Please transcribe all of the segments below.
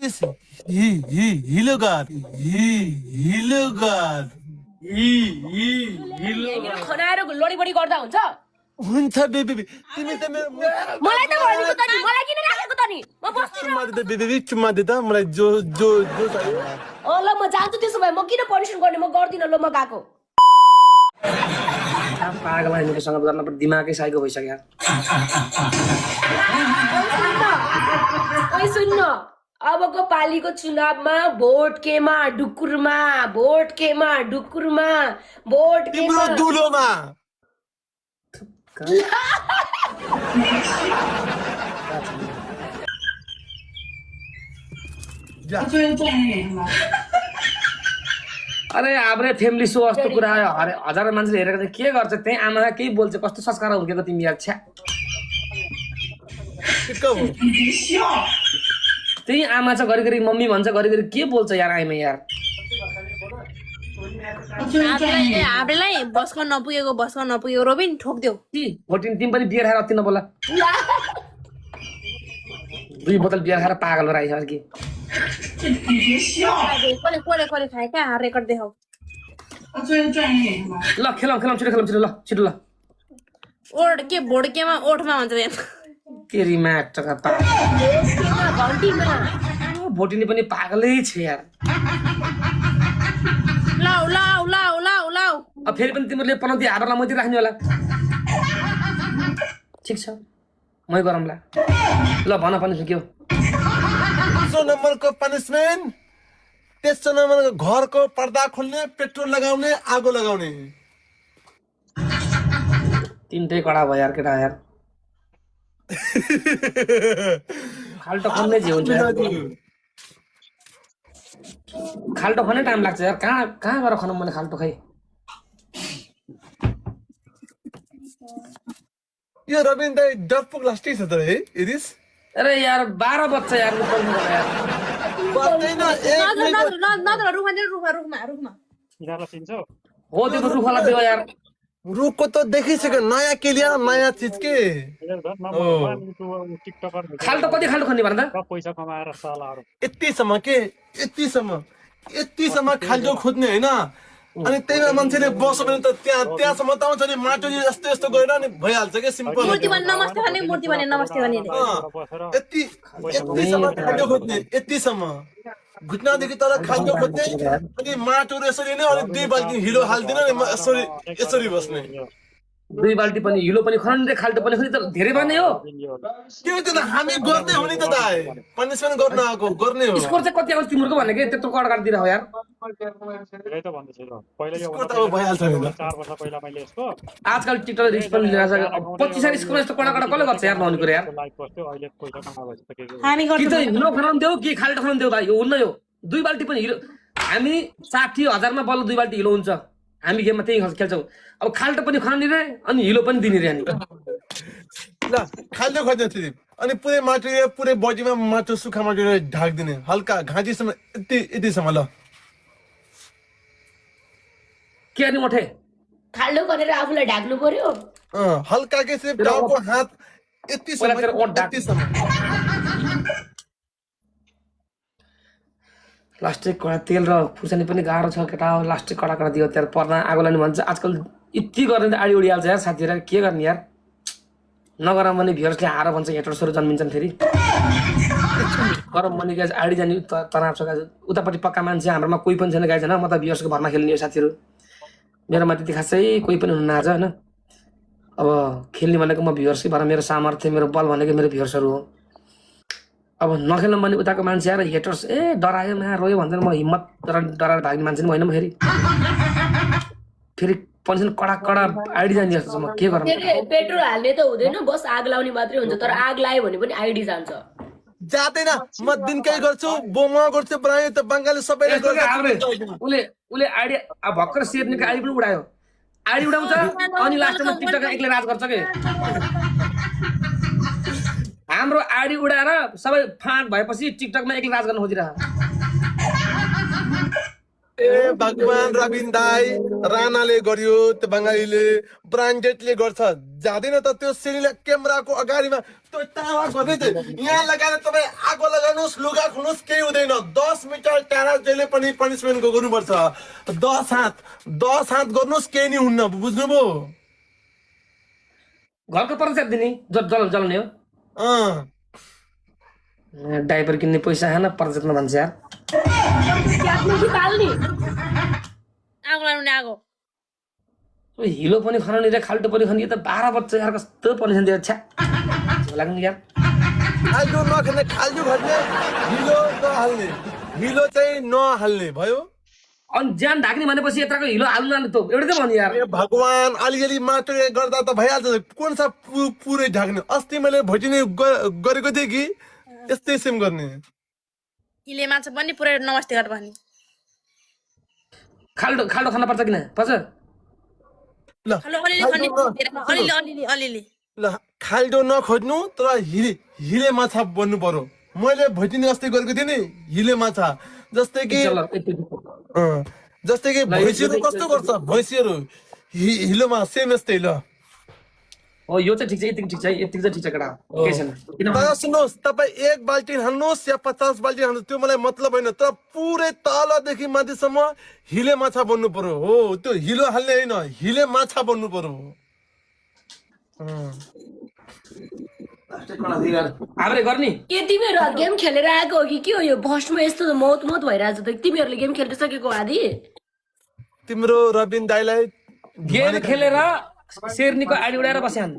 this Hilo God. Hilo God. मेरो खनाएर Lodi body गर्दा हुन्छ हुन्छ बेबी तिमी त मलाई त भनेको त नि मलाई किन राखेको त नि म बस्दिन चुम्मा दे बेबी चुम्मा दे त मलाई जो चाहियो ल म जान्छु त्यसो भए म किन पनिसन गर्ने म गर्दिन ल म गएको पागल हामीसँग गर्न पर्छ दिमागै साइको भइसक्यो ओइ सुन्न अबको पालीको चुनावमा भोट केमा ढुकुरमा भोट केमा ढुकुरमा भोट केमा तिम्रो दुलोमा अरे हाम्रै फ्यामिली सो अस्तो कुरा आयो हजार मान्छेले हेरेर चाहिँ के गर्छ त्यही आमा केही बोल्छ कस्तो संस्कार हुर्केको तिमी यार छ्या त्यही आमा छ घरिघरि मम्मी भन्छ घरिघरि के बोल्छ यार आइमा यार हामीलाई बसमा नपुगेको रोबिन ठोक्देऊ भोटिन तिमी पनि बियर खाएर अति नबोला 2 बोतल बियर खाएर पागल भएर आइस कि कसले खाए क्या रेकर्ड देखाऊ ल खेलौँ छिटो ल छिटो ल ओठ के भोट केमा ओठमा भन्छ तेरी माटका भोटिनी पनि पागलै छ यार लाउ अब फेरि पनि तिमीहरूले पनौती हातलाई मैती राख्ने होला ठिक छ मै गरौँला ल भन पनि के हो नम्बरको पनिसमेन्ट तेस्रो नम्बरको घरको पर्दा खोल्ने पेट्रोल लगाउने आगो लगाउने तीनटै कडा भयो यार केटा यार खाल्टो खन्ने जे हुन्छ खाल्टो खन्ने टाइम लाग्छ यार कहाँ गएर खनौँ मैले खाल्टो खै यो रबिन दाइ डरपुक लास्टै छ त है इरिस अरे यार 12 बज्छ यार रुखमा हो त्यो रुखवाला देऊ यार रुखको त देखिसक्यो नयाँ के लिया नयाँ चिज के खाल्टो कति खाल्टो खन्ने भन त पैसा कमाएर सालाहरू यतिसम्म खाल्टो खोज्ने होइन अनि त्यहीमा मान्छेले बस्यो भने त त्यहाँसम्म त आउँछ नि माटो यस्तो गएर नि भइहाल्छ क्या सिम्पल यतिसम्म खाल्टो खोज्ने यतिसम्म घुट्नादेखि तल खाल्टो खोज्ने अनि माटोहरू यसरी नै अनि 2 बाल्टी हिलो हाल्दिन नि यसरी बस्ने 2 बाल्टी पनि हिलो पनि खन्ने खाल्टो पनि खन्ने त धेरै भन्ने हो त्यो त हामी गर्ने हो नि त दाइ पनिसमेन्ट गर्न आएको गर्ने हो स्कोर चाहिँ कति आउँछ तिम्रो भने के त्यत्रो कड काट्दिर हो यार धेरै त भन्दैछ ल पहिला यो स्कोर त अब भइहाल्छ नि त 4 वर्ष पहिला मैले यसको आजकल टिकटक रिस्क पनि लिएर छ 25 स्कोर यस्तो कडा कसले गर्छ यार भन्नु कुरा यार लाइभ बस्थ्यो अहिले पैसा कमाएको छ त के हामी कि त हिलो खनाउनु देऊ कि खाल्टो खनाउनु देऊ भाइ यो हुन्न यो 2 बाल्टी पनि हिलो हामी 60,000 मा बल्ल 2 बाल्टी हिलो हुन्छ हामी गेममा त्यही खेल्छौँ अब खाल्टो पनि खनाउने रे अनि हिलो पनि दिने रे अनि ल खाल्टो खोज्ने थियो अनि पुरै बडीमा माटो सुक्खा माटोले ढाक्दिने हल्का घाँटीसम्म यतिसम्म ल के अनि उठे खाल्डो गरेर आफूलाई ढाक्नु पर्यो हल्का के सिर्फ टाउको हात यतिसम्म लास्टिक कडा तेल र खुर्सानी पनि गाह्रो छ केटा हो लास्टिक कडा दियो त्यहाँ पर्दा आगो लाने भन्छ आजकल यति गर्ने त आडी उडिहाल्छ यार साथीहरू के गर्ने यार नगरम भने भ्युअर्सले हार भन्छ हेटर्सहरू जन्मिन्छन् फेरि गरम भने गाइज आडी जाने तनाव छ गाइज उतापट्टि पक्का मान्छे हाम्रोमा कोही पनि छैन गाइज होइन म त भ्युअर्सको भरमा खेल्ने हो साथीहरू मेरोमा त्यति खासै कोही पनि हुन्न आज होइन अब खेल्ने भनेको म भ्युअर्सकै भएर मेरो सामर्थ्य मेरो बल भनेको मेरो भ्युअर्सहरू हो अब नखेल्नु भने उताको मान्छे आएर हेटर्स डरायो मा रोयो भन्छ म हिम्मत डराएर भाग्ने मान्छे पनि होइन म फेरि पनिसन कडा आइडी जाने जस्तो छ म के गरौँ पेट्रोल हाल्ने त हुँदैन बस आग लाउने मात्रै हुन्छ तर आग लायो भने पनि आइडी जान्छ जाँदैन म दिनकै गर्छु बोमा गर्छु प्राय त बङ्गाली सबैले गर्छ उले आइडी भर्खर सेर्नेको आइडी पनि उडायो आइडी उडाउँछ अनि लास्टमा टिकटकमा एक्लै राज गर्छ के हाम्रो आइडी उडाएर सबै फाँट भएपछि टिकटकमा एक्लै राज गर्न खोजिरह ए भगवान रविन दाई राणाले गर्यो त्यो बङ्गालीले ब्रान्डेडले गर्छ जाँदैन त त्यो सिरिला क्यामेराको अगाडिमा त्यो टाढा गर्दै थियो यहाँ लगाएर तपाईँ आगो लगाउनुहोस् लुगा खुल्नुहोस् केही हुँदैन 10 मिटर टाढा जहिले पनि पनिसमेन्ट गर्नुपर्छ 10 हात गर्नुहोस् केही नि हुन्न बुझ्नुभयो घरको पर्छ दिने जलाउने हो डाइपर किन्ने पैसा खान पर्जेक्टमा भन्छ यार पाल्ने आगो लाउने आगो हिलो पनि खनाउने र खाल्टो पनि खनाउने त 12 वर्ष यार कस्तो पनिसन दियो छ्या लाग्ने यार खाल्टो नखाने खाल्टो खट्ने हिलो चाहिँ नहाल्ने भयो अनि ज्यान ढाक्ने भनेपछि यत्रको हिलो हाल्नु न त एउटै त भन्यो यार ए भगवान अलिअलि माटोले गर्दा त भइहाल्छ कुन सा पुरै ढाक्ने अस्ति मैले भोटिने गरेको थिएँ कि यस्तै सेम गर्ने किले माछा पनि पुरै नमस्ते गरेर भन्ने खाल्टो खान पर्छ किन पर्छ ल अलिअलि ल खाल्टो नखोज्नु तर हिले माछा बन्नु पर्यो मैले भोटिने अस्ति गरेको थिएँ नि हिले माछा जस्तै कि भैँसीहरू कस्तो गर्छ भैँसीहरू हिलोमा सेम यस्तै ल हो यो चाहिँ ठिक छ यति ठिक छ यति चाहिँ ठिक छ केटा के छैन किन तर सुन्नुहोस् तपाईँ 1 बाल्टिन हाल्नुहोस् या 50 बाल्टिन हाल्नुहोस् त्यो मलाई मतलब होइन तर पुरै तलदेखि माथिसम्म हिले माछा बन्नु पर्यो हो त्यो हिलो हाल्ने होइन हिले माछा बन्नु पर्यो आफूले गर्ने के तिमीहरू गेम खेलेर आएको हो कि के हो यो भस्टमा यस्तो मौत भइरहेछ त तिमीहरूले गेम खेल्न सकेको आदि तिम्रो रबिन दाइलाई गेम खेलेर शेर्नीको आडी उडाएर बस्यान्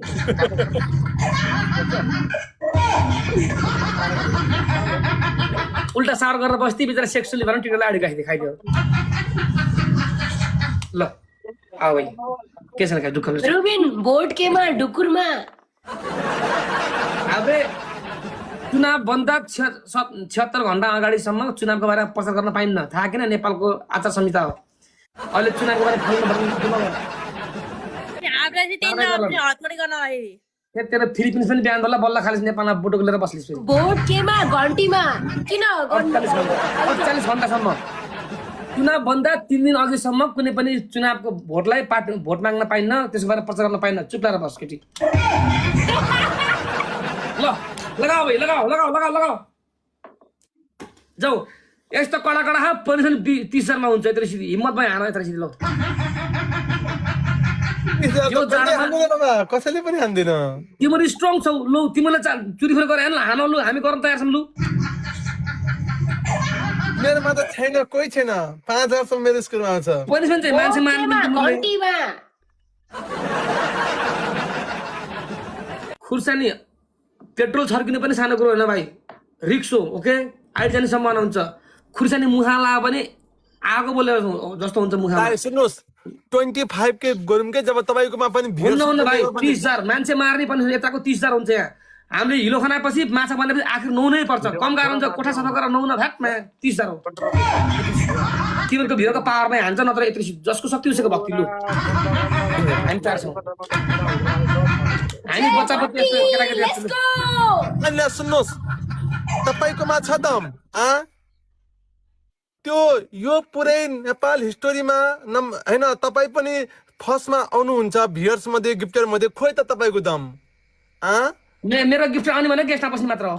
उल्टा सार गरेर बस्ती बिचरा सेक्सुअली भएर टिकटलाई आडी खाइदियो ल आऊ भाइ के छैन खाइ दुःख रुबिन भोट केमा ढुकुरमा अबे चुनाव भन्दा 76 घण्टा अगाडिसम्म चुनावको बारेमा प्रचार गर्न पाइन्न थाहा किन नेपालको आचार संहिता हो अहिले चुनावको बारेमा तेरो फिलिपिन्स पनि बिहान बल्ल खालिस नेपालमा बोटो लिएर बस्लिस भोट केमा घन्टीमा किन 48 घण्टासम्म चुनाव भन्दा 3 दिन अघिसम्म कुनै पनि चुनावको भोटलाई भोट माग्न पाइन्न त्यसको बारेमा प्रचार गर्न पाइन्न चुप लाएर बस केटी ल लगाऊ भाइ लगाऊ जाऊ यस्तो कडा पर्मिसन 30,000 मा हुन्छ यत्रो सिधै हिम्मत भयो हान यत्रो सिधै ल कसैले पनि हान्दैन तिमीहरू स्ट्रङ छौ लौ तिमीलाई चुरीफुरी गरेर हान लु हामी गर्न तयार छौँ लु मेरोमा त छैन कोही छैन 5,000 सम्म मेरो स्कुलमा आउँछ पनिसमेन्ट चाहिँ मान्छे घन्टीमा खुर्सानी पेट्रोल छर्किनु पनि सानो कुरो होइन भाइ रिक्स हो ओके अहिले जाने सम्भावना हुन्छ खुर्सानी मुखा लाग्यो भने आगो बोलेर जस्तो हुन्छ मुखा सुन्नुहोस् 25 के गरौँ के जब तपाईँकोमा पनि हुन्न भाइ 30,000 मान्छे मार्ने पनि यताको 30,000 हुन्छ यहाँ हामीले हिलो खनाएपछि माछा बनेपछि आखिर नुहाउनै पर्छ कम गाह्रो हुन्छ कोठा सफा गरेर नुहाउन भ्याटमा 30,000 हो तिमीहरूको भिडको पावरमै हान्छ नत्र यत्रो जसको शक्ति उसको भक्ति लु हामी चार छौँ हामी बच्चा अन्य सुन्नुहोस् तपाईँकोमा छ दम त्यो यो पुरै नेपाल हिस्टोरीमा हैन तपाईँ पनि फर्स्टमा आउनुहुन्छ भियर्स मध्ये गिफ्टर मध्ये खोइ त तपाईँको दम मेरो गिफ्ट आउने भने गेस्टमा बस्ने मात्र हो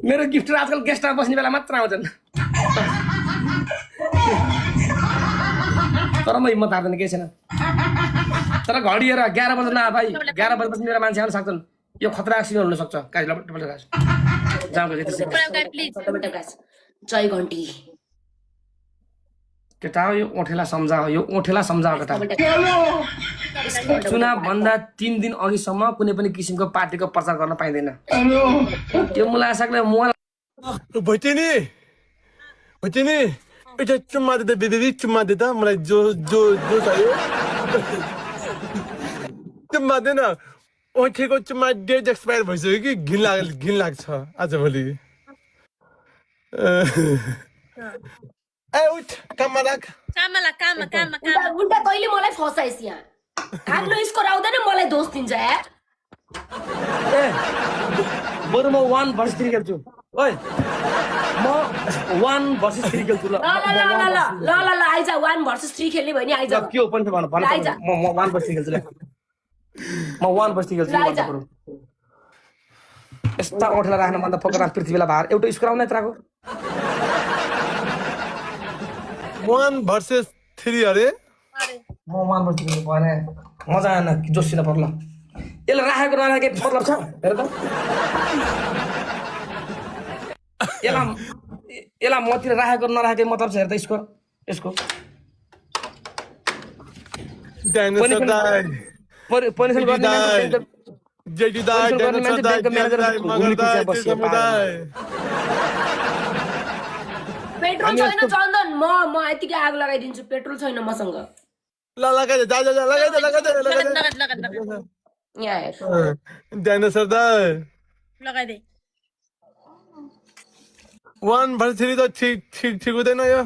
मेरो गिफ्ट आजकल गेस्टमा बस्ने बेला मात्र आउँछन् तर म हिम्मत हार्दैन केही छैन तर घडिएर 11 बजे न भाइ 11 बजेपछि मेरो मान्छे आउन सक्छन् यो खतरा एक्सिडेन्ट हुन सक्छ जय घन्टी केटा यो ओठेला सम्झाओ केटा चुनाव भन्दा 3 दिन अघिसम्म कुनै पनि किसिमको पार्टीको प्रचार गर्न पाइँदैन त्यो मलाई आशा लाग्छ भइटेनी एउटा चुम्मा दिँदा बेबी चुम्मा दिँदा मलाई जो चाहियो चुम्मा दिएन ओठेको चुम्मा डेट एक्सपायर भइसक्यो कि घिन लाग्छ आजभोलि ए उठ काममा लाग उल्टा तैँले मलाई फसाइस् यहाँ आफ्नो स्कोर आउँदैन मलाई दोष दिन्छ यार बरु म 1 भर्सेस 3 खेल्छु ओइ म 1 भर्सेस 3 खेल्छु ल ल ल ल ल ल ल ल आइज 1 भर्सेस 3 खेल्ने भयो नि आइज ल के हो पनि भन भन आइज म 1 भर्सेस 3 खेल्छु ल म 1 भर्सेस 3 खेल्छु ल, आइज। यस्ता ओठला राख्न भन्दा फकरा पृथ्वीलाई भार एउटा स्कोर आउने त्राको 1 भर्सेस 3 अरे म 1 भर्सेस 3 खेल्छु भने मजा आएन जोसिन पर्ला यसले राखेको नराखेको मतलब छ हेर त यसलाई मतिर राखेको नराखेको मतलब छ हेर त स्कोर यसको डाइनोसर दाइ पनिसन गर्ने मान्छे जेडी दाइ डाइनोसर दाइ मगर दाइ समुदाय पेट्रोल छैन चन्दन म यतिकै आगो लगाइदिन्छु पेट्रोल छैन मसँग ल लगाइ दे जा लगाइ दे लगाइदे यहाँ हेर डाइनोसर दाइ लगाइदे 1 भर्सेस 3 त ठीक हुँदैन यो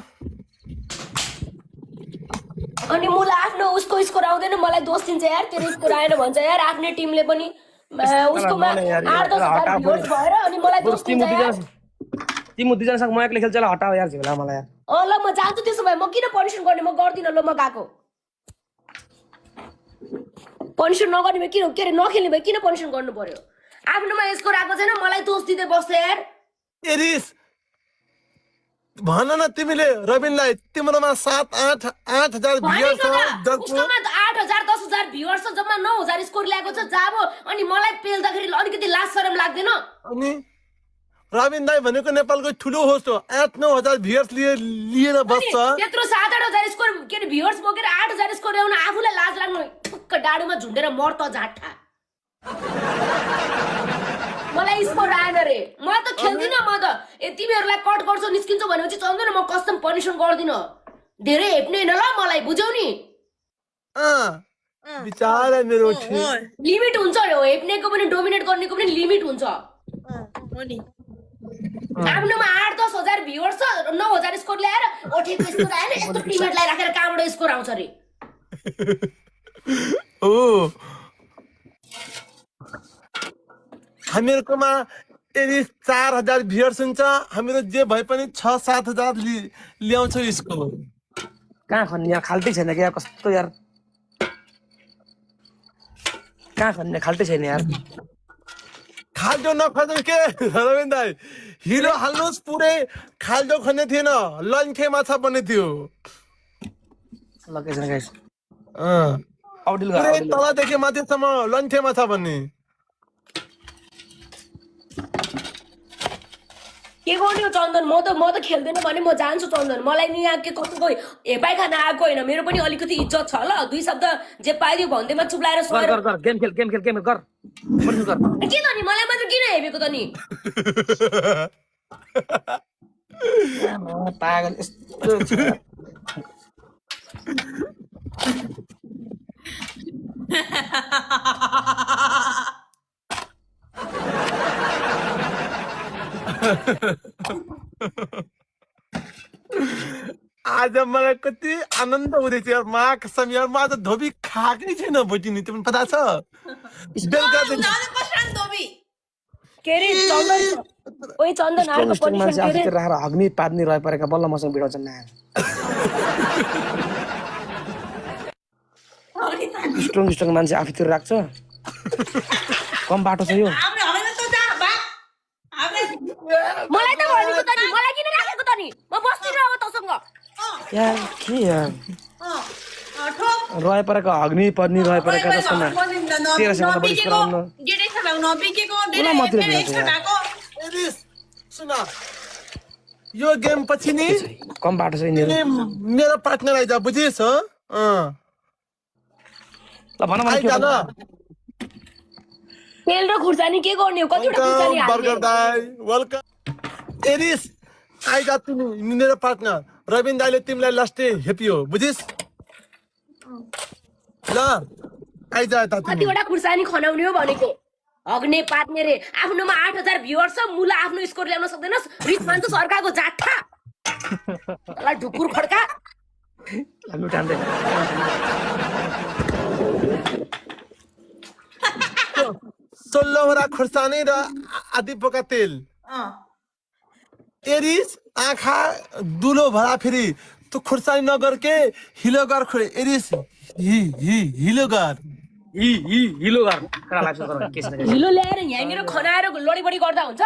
अनि मलाई आफ्नो उसको स्कोर आउँदैन मलाई दोष दिन्छ यार तेरो स्कोर आएन भन्छ यार आफ्नै टिमले पनि उसकोमा 8-10 भ्युअर्स भएर अनि मलाई दोष दिन्छ यार तिमी दुईजनासँग म एक्लै खेल्छु ल हटाऊ यार झिला मलाई यार ल म जान्छु त्यसो भए म किन पनिसन गर्ने म गर्दिन ल म गएको पनिसन नगर्ने भए किन के अरे नखेल्ने भए किन पनिसन गर्नु पर्यो आफ्नोमा स्कोर आएको छैन मलाई दोष दिँदै बस्छ यार एरिस भन न तिमीले रबिनलाई तिम्रोमा 7-8 भ्युअर्स छ उसकोमा 8,000-10,000 भ्युअर्स छ जम्मा 9,000 स्कोर ल्याएको छ जाबो अनि मलाई पेल्दाखेरि अलिकति लाज शरम लाग्दैन अनि रबिन दाइ भनेको नेपालको ठुलो होस्ट हो 8-9 हजार भ्युअर्स लिएर बस्छ त्यत्रो 7-8 स्कोर के अरे भ्युअर्स बोकेर 8,000 स्कोर ल्याउन आफूलाई लाज लाग्नु ठुक्क डाडुमा झुन्डेर मर त झाट्टा मलाई स्कोर आएन रे म त खेल्दिन म त तिमीहरूलाई कट गर्छौ निस्किन्छौ भनेपछि चल्दैन म कस्टम पनिसन गर्दिन धेरै हेप्ने हैन ल मलाई बुझ्यौ नि बिचारा मेरो लिमिट हुन्छ यो हेप्नेको पनि डोमिनेट गर्नेको पनि लिमिट हुन्छ हो नि आफ्नोमा 8-10 हजार भ्युअर्स छ 9,000 स्कोर ल्याएर ओठेको स्कोर आएन यस्तो टिमहरूलाई राखेर कहाँबाट स्कोर आउँछ रे ओ हामीहरुकोमा यदि 4,000 भ्युअर्स हुन्छ हामीहरु जे भए पनि 6-7 हजार ल्याउँछ यसको कहाँ खन्ने यहाँ खाल्टै छैन क्या कस्तो यार कहाँ खन्ने खाल्टै छैन यार खाल्डो नखन्नु के रबिन दाइ हिरो हाल्नुस् पुरै खाल्डो खन्ने थिएन लन्ठे माछा बन्ने थियो लकेसन गाइस आउडिल पुरै तलदेखि माथिसम्म लन्ठे माछा बन्ने के गर्ने हो चन्दन म त खेल्दैन भने म जान्छु चन्दन मलाई नि यहाँ के कस्तो हेपाइ खान आएको होइन मेरो पनि अलिकति इज्जत छ ल दुई शब्द जे पाइदियो भन्दैमा चुप्लाएर सोएर कर गेम खेल कर पनिसन कर के त नि मलाई मात्र किन हेपेको त नि पागल यस्तो छ आज मलाई कति आनन्द हुँदैछ यार मा कसम यार म आज धोबी खाएकै छैन बटिनी तिमीलाई पता छ बेलुका के रे चन्दन ओइ चन्दन अर्को मान्छे पनिसन के रे आफूतिर राखेर हग्नी पाद्नी रहे परेका बल्ल मसँग भिडाउँछन् ना स्ट्रङ मान्छे आफूतिर राख्छ कम बाटो छ यो मलाई त भनेको त नि मलाई किन राखेको त नि म बस्दिन अब तसँग यार के यार रहे परेका हग्नी पद्नी रहे परेका जस्तोमा 13 सेकेन्ड बढी स्कोर आउनु एरिस सुन यो गेम पछि नि कम बाटो छ यिनीहरू मेरो पार्टनर आइज बुझिस हो ल भन भन के आइज हो? तेल र खुर्सानी के गर्ने हो कतिवटा खुर्सानी बर्गर हाल्ने दाइ वेलकम एरिस आइज तिमी मेरो पार्टनर रबिन दाइले तिमीलाई लास्टै हेपियो बुझिस ल आइज यता तिमी कतिवटा खुर्सानी खनाउने हो भनेको हग्ने पात्ने रे आफ्नोमा 8,000 भ्युअर्स छ मुला आफ्नो स्कोर ल्याउन सक्दैनस् रिस मान्छ सरकारको जाठा तलाई ढुकुर खड्का हामी उठाउँदै 16वटा खुर्सानी र आधी पोका तेल एरिस आँखा दुलो भरा फेरि त्यो खुर्सानी नगर के हिलो गर एरिस हिलो गर हिलो गर कडा लाग्छ तर के छैन हिलो ल्याएर यहाँनिर खनाएर लडीबडी गर्दा हुन्छ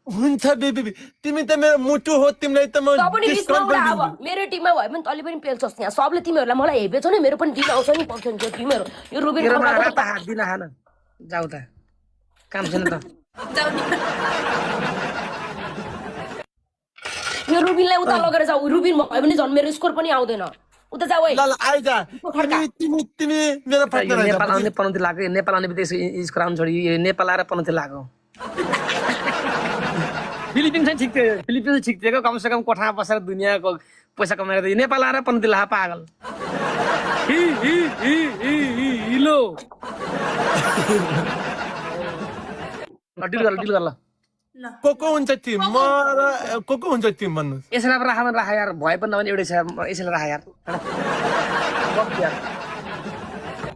हुन्छ बेबी तिमी त मेरो मुटु हो तिमीलाई त म तँ पनि डिस्काउन्ट रिसाउँला अब गरिदिन्छु मेरो टिममा भयो भने तैँले पनि पेल्छस् यहाँ सबले तिमीहरूलाई मलाई हेपेछ नि मेरो पनि दिन आउँछ नि पाउँछ नि त्यो टिमहरू यो रुबिन तेरो खनाको हात हात दिन खान जाऊ त काम छैन त यो रुबिनलाई उता लगेर जाऊ रुबिन भयो भने झन् मेरो स्कोर पनि आउँदैन उता जाऊ है ल आइज तिमी मेरो यो पार्टनर आइज नेपाल आउने पनौती लाग्यो नेपाल आउने बित्तिकै यसको राउन्ड छोडी यो नेपाल आएर पनौती लाग्यो फिलिपिन्स चाहिँ ठिक थियो फिलिपिन्स ठिक थियो कमसेकम कोठामा बसेर दुनियाँको पैसा कमाएर दियो नेपाल आएर पनौती ला पागल हिलो डिल गर ल को हुन्छ टिम म र को हुन्छ टिम भन्नुहोस् यसलाई पो राख यार भए पनि नभने एउटै छ यसैलाई राख यार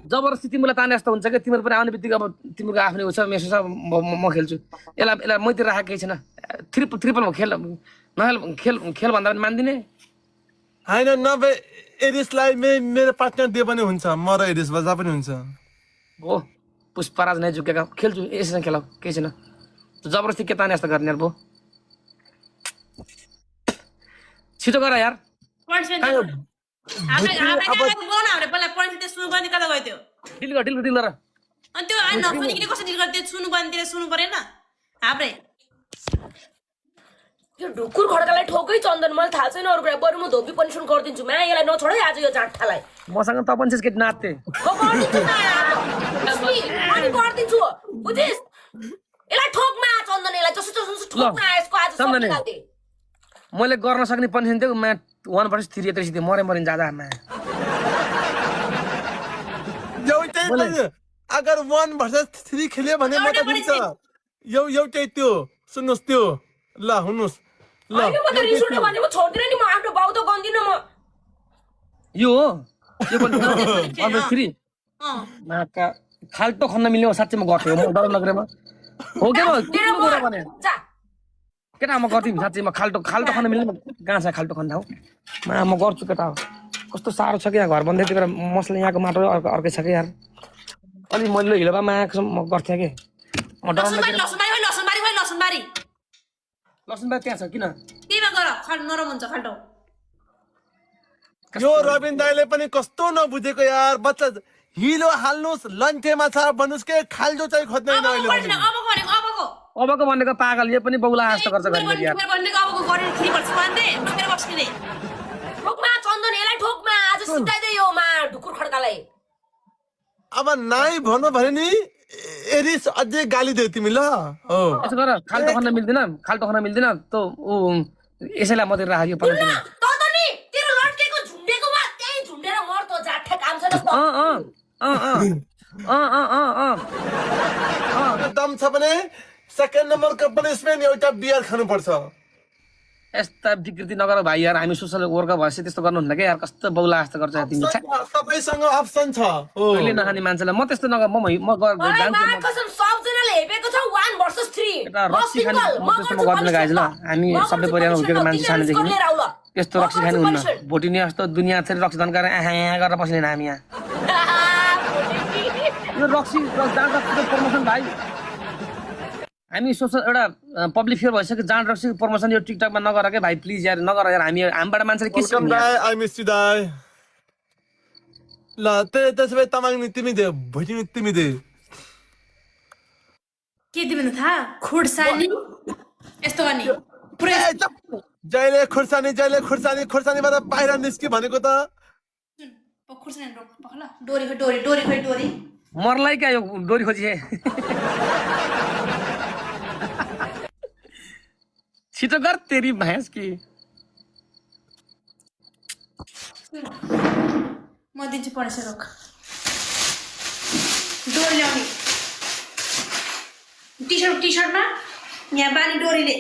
जबरजस्ती तिमीलाई ताने जस्तो हुन्छ कि तिमीहरू पनि आउने बित्तिकै अब तिमीहरूको आफ्नै उ छ मेसो छ म खेल्छु यसलाई मैतिर राखेको केही छैन ट्रिपलमा खेल खेल भन्दा पनि मान्दिने होइन नभए एरिसलाई मेरो पार्टनर दियो भने हुन्छ म र एरिस बजा पनि हुन्छ हो पुष्पराज नै झुकेका खेल्छु यसरी खेल केही छैन जबरजस्ती के ताने जस्तो गर्ने यार भो छिटो गर यार डिल गर अनि त्यो नसुनिकन कसरी डिल गर्दै सुन्नु पर्ने सुन्नु परेन हाम्रै यो ढुकुर खड्कालाई ठोकै चन्दन मलाई थाहा छैन अरू कुरा बरु म धोबी पनि सुन गरिदिन्छु मा यसलाई नछोड है आज यो जाँठालाई मसँग त पनि केटी नाच्थे अनि गरिदिन्छु बुझिस् यसलाई ठोकमा चन्दन यसलाई जसो ठोकमा यसको आज चन्दन निकाल्दे मैले गर्न सक्ने पनि थियो मा 1 versus 3 यत्रै सिधै मरिन जाँदा मा अगर 1 versus 3 खेल्यो भने म त दिन्छ एउटै त्यो सुन्नुहोस् त्यो ल हुनुहोस् ल म त रिस उठ्यो भने म छोड्दिन नि म आफ्नो बाउ त गन्दिन म यो हो यो पनि 1 versus 3 माका खाल्टो खन्न मिल्ने हो साच्चै म गर्थेँ म डर लगेरमा हो के भने जा केटा म गर्थेँ साच्चै म खाल्टो खन्न मिल्ने कहाँ छ खाल्टो खन्न हो म गर्छु केटा हो कस्तो साह्रो छ कि यहाँ घर बन्दै त्यति बेला मसला यहाँको माटो अर्कै छ कि यार अलि मैले हिलोमा आएको म गर्थेँ कि म डर लगेर लसुनबारी त्यहाँ छ किन यो रविन दाइले पनि कस्तो नबुझेको यार बच्चा हिलो हाल्नुहोस् लन्ठेमा छ भन्नुहोस् के खाल्डो चाहिँ खोज्दैन अहिले अबको भनेको पागल यो पनि बौला जस्तो गर्छ घरि यार ठोकमा चन्दन यसलाई ठोकमा आज सुताइदे यो मा ढुकुर खड्कालाई अब नाइ भन्नु भने नि एरिस अझै गाली दियो तिमी ल हो यसो गर खाल्टो खन्न मिल्दैन त ऊ यसैलाई मात्रै राख्यो त नि तेरो लड्केको झुन्डेको वा त्यही झुन्डेर मर त जाठा काम छैन दम छ भने सेकेन्ड नम्बरको पनिसमेन्ट एउटा बियर खानुपर्छ यस्ता विकृति नगर भाइ यार हामी सोसल वर्कर भएपछि त्यस्तो गर्नुहुन्न क्या यार कस्तो बौला जस्तो गर्छ तिमी सबैसँग अप्सन छ हो कहिले नखाने मान्छेलाई म त्यस्तो नगर म कसम सबजनाले हेपेको छ 1 versus 3 रक्सी खाने म त्यस्तो म गर्दिनँ गाइज ल हामी सबै परिवारमा हुर्केको मान्छे सानोदेखि त्यस्तो रक्सी खाने हुन्न भोटिने जस्तो दुनियाँ थेर रक्सी धन गरेर गरेर बस्दैन हामी यहाँ यो रक्सी प्रमोसन भाइ हामी सोसल एउटा पब्लिक फेयर भइसक्यो जाँड रक्सी प्रमोसन यो टिकटकमा नगर के भाइ प्लिज यार नगर यार हामीबाट मान्छेले के सिक्ने आई मिस यु दाइ ल त्यसो भए तमाङ नि तिमी दे भोटि नि तिमी दे के दिनु थाहा खुर्सानी यस्तो गर्ने पुरै जहिले खुर्सानीबाट बाहिर निस्कि भनेको त खुर्सानी रोक पखला डोरी मर्लाई क्या यो डोरी खोजी छिटो गर तेरी भैंस की म दिन्छु पढेछ रोक डोरी ल्याउने टी-शर्टमा यहाँ बानी डोरीले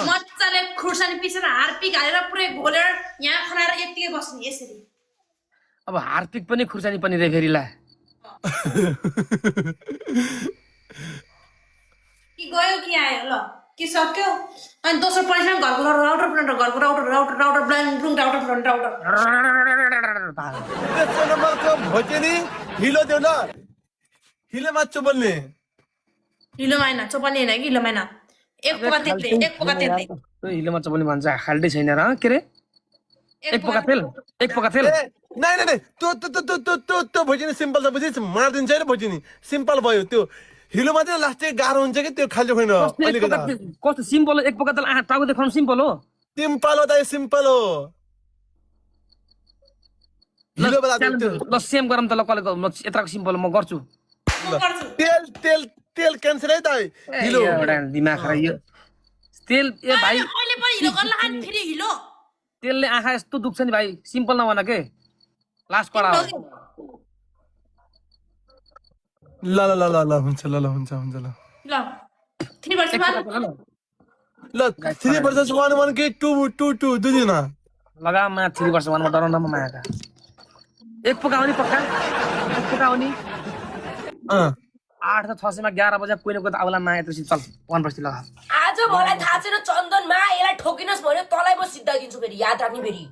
मजाले खुर्सानी पिसेर हार्पिक हालेर पुरै घोलेर यहाँ खनाएर यतिकै बस्ने यसरी अब हार्पिक पनि खुर्सानी पनि रे फेरि ला गयो कि आयो ल कि सक्यो अनि दोस्रो पनिसमेन्ट घरको राउटर ब्लङ राउटर फ्रन्ट राउटर तेस्रो नम्बरको भोटेनी हिलो देऊ ल हिलो माछु बोल्ने हिलो माइना चोपनी होइन कि हिलो माइना एक पोका तेलले हिलोमा चपल्ने भन्छ खाल्टै छैन र के रे एक पोका तेल ए नाइ नाइ नाइ त्यो भोटेनी सिम्पल छ बुझिस मार्दिन्छ है भोटेनी सिम्पल भयो त्यो हिलोमा चाहिँ लास्टै गाह्रो हुन्छ कि त्यो खाल्टो खोइन अलिकति कस्तो सिम्पल हो एक पोका तेल आँखा टाउको देखाउनु सिम्पल हो सिम्पल हो दाइ सिम्पल हो हिलो बेला त्यो ल सेम गरम त ल कलेको म यत्राको सिम्पल म गर्छु तेल तेल तेल क्यान्सर है दाइ हिलो एउटा दिमाग र यो तेल ए भाइ अहिले पनि हिलो गर्न लाग्यो नि फेरि हिलो तेलले आँखा यस्तो दुख्छ नि भाइ सिम्पल नभन के लास्ट कडा हो ल ल ल ल ल हुन्छ ल ल हुन्छ हुन्छ ल ल 3 वर्षमा ल 3 वर्सेस 1 के 2 2 2 दुई दिन लगाममा 3 वर्ष वनमा डराउन मायाका एक पोका आउने पक्का एक पोका आउने 8 त 600 मा 11 बजे कोही न कोही त आउला माया त्यसै चल 1 वर्ष लगा आज मलाई थाहा छैन चन्दनमा यसलाई ठोकिनस् भन्यो तँलाई म सिद्धाइदिन्छु फेरि याद राख्ने फेरि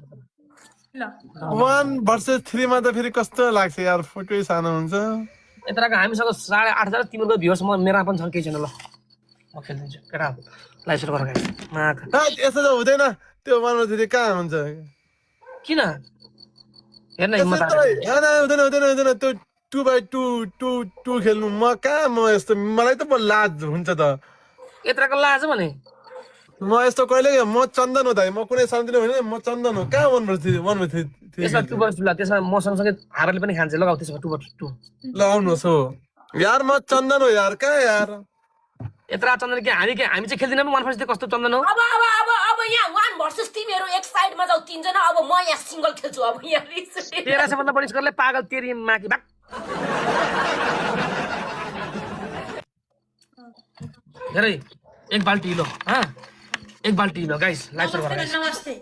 ल 1 वर्सेस 3 मा त फेरि कस्तो लाग्छ यार फोटो सानो हुन्छ यत्राको हामीसँग 8.5 तिम्रो भ्युअर्स म मेरा पनि छन् केही छैन ल म खेल्दिन्छु केटा लाइभ सुरु गरेर माका यसो त हुँदैन त्यो 1 वर्सेस कहाँ हुन्छ किन हेर्न हिम्मत हुँदैन हुँदैन हुँदैन त्यो 2x2 खेल्नु म कहाँ म यस्तो मलाई त लाज हुन्छ त यत्राको लाज भने म यस्तो कहिले म चन्दन हो दाइ म कुनै सानोतिनो होइन म चन्दन हो कहाँ 1 वर्सेस 3 त्यसमा 2 वर्ष ल त्यसमा म सँगसँगै हारले पनि खान्छ लगाउ त्यसमा 2 वर्ष 2 ल आउनुहोस् हो यार म चन्दन हो यार कहाँ यार यत्रा चन्दन के हामी चाहिँ खेल्दिनँ 1 वर्ष कस्तो चन्दन हो अब यहाँ 1 भर्सेस तिमीहरू एक साइडमा जाऊ 3 जना अब म यहाँ सिंगल खेल्छु अब यहाँ 13 से भन्दा बढी स्कोरले पागल तेरी माकी भाग हेरै एक बाल्टी लो हाँ एक बाल्टी लो गाइस लाइभ सुरु गरौँ नमस्ते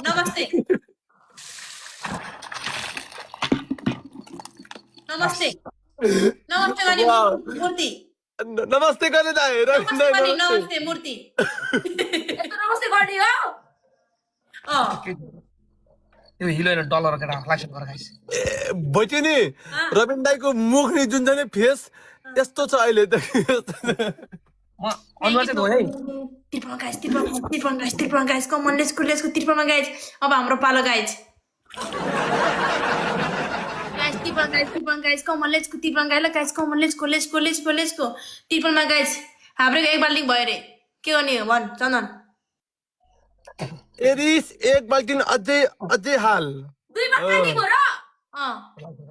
नमस्ते नमस्ते नमस्ते वाली मूर्ति नमस्ते गर्ने दाइ नमस्ते मूर्ति यस्तो नमस्ते गर्ने हो यो हिलो हैन डलर केटा लाइभ सुरु गर गाइस बच्यो नि रबिन दाइको मुख नि जुन चाहिँ फेस यस्तो छ अहिले त म अनुहार चाहिँ धोए है त्रिपन गाइस कमन लेट्स गो त्रिपनमा गाइस अब हाम्रो पालो गाइस त्रिपन गाइस कमन लेट्स गो त्रिपन गाइस ल गाइस कमन लेट्स गो त्रिपनमा गाइस हाम्रो एक बाल्टी भयो रे के गर्ने हो भन चन्दन एरिस एक बाल्टिन अझै हाल दुईमा खाली हो र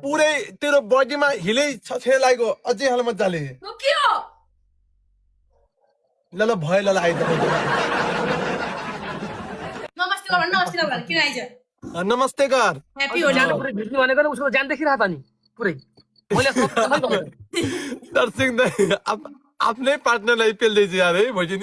पुरै तेरो बडीमा हिलै छ लागेको अझै हाल मजाले यो के हो ल ल भयो ल आइज नमस्ते गर किन आइज नमस्ते कर ह्यापी होली पुरै भिड्नु भनेको नि उसको जान देखिरहा त नि पुरै मैले दर्शक आफ्नै पार्टनरलाई पेल्दैछु यार है भइदिनु